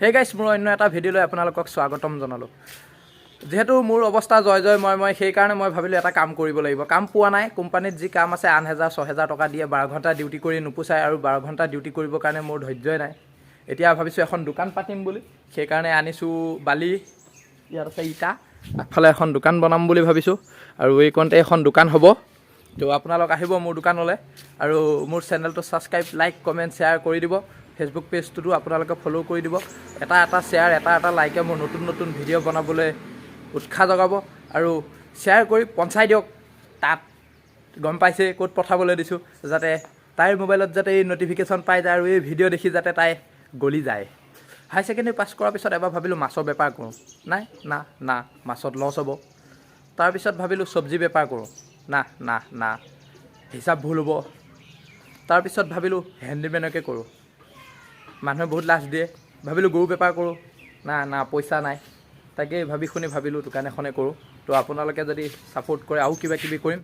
হে গাইছ, মোৰ অন্য এটা ভিডিঅ'লৈ আপোনালোকক স্বাগতম জনালোঁ। যিহেতু মোৰ অৱস্থা জয় জয় মই মই সেইকাৰণে মই ভাবিলোঁ এটা কাম কৰিব লাগিব। কাম পোৱা নাই। কোম্পানীত যি কাম আছে, 8000, 6000 টকা দিয়ে, 12 ঘণ্টা ডিউটি কৰি নোপোচায় আৰু 12 ঘণ্টা ডিউটি কৰিবৰ কাৰণে মোৰ ধৈৰ্যই নাই। এতিয়া ভাবিছোঁ এখন দোকান পাতিম বুলি। সেইকাৰণে আনিছোঁ বালি, ইয়াত আছে ইটা। আগফালে এখন দোকান বনাম বুলি ভাবিছোঁ আৰু এইকণতে এখন দোকান হ'ব। তো আপোনালোক আহিব মোৰ দোকানলৈ আৰু মোৰ চেনেলটো ছাবস্ক্ৰাইব, লাইক, কমেণ্ট, শ্বেয়াৰ কৰি দিব। ফেচবুক পেজটোতো আপোনালোকে ফ'ল' কৰি দিব। এটা এটা শ্বেয়াৰ, এটা এটা লাইকে মোৰ নতুন নতুন ভিডিঅ' বনাবলৈ উৎসাহ যোগাব আৰু শ্বেয়াৰ কৰি পঞ্চাই দিয়ক। তাত গম পাইছে ক'ত পঠাবলৈ দিছোঁ, যাতে তাইৰ মোবাইলত যাতে এই ন'টিফিকেশ্যন পাই যায় আৰু এই ভিডিঅ' দেখি যাতে তাই গলি যায়। হায়াৰ ছেকেণ্ডেৰী পাছ কৰাৰ পিছত এবাৰ ভাবিলোঁ মাছৰ বেপাৰ কৰোঁ। নাই, না না, মাছত লছ হ'ব। তাৰপিছত ভাবিলোঁ চব্জি বেপাৰ কৰোঁ। না না না, হিচাপ ভুল হ'ব। তাৰপিছত ভাবিলোঁ হেণ্ডিমেনকে কৰোঁ, মানুহে বহুত লাজ দিয়ে। ভাবিলোঁ গৰু বেপাৰ কৰোঁ। না না, পইচা নাই। তাকেই ভাবি শুনি ভাবিলোঁ দোকান এখনে কৰোঁ। তো আপোনালোকে যদি ছাপোৰ্ট কৰে, আৰু কিবা কিবি কৰিম।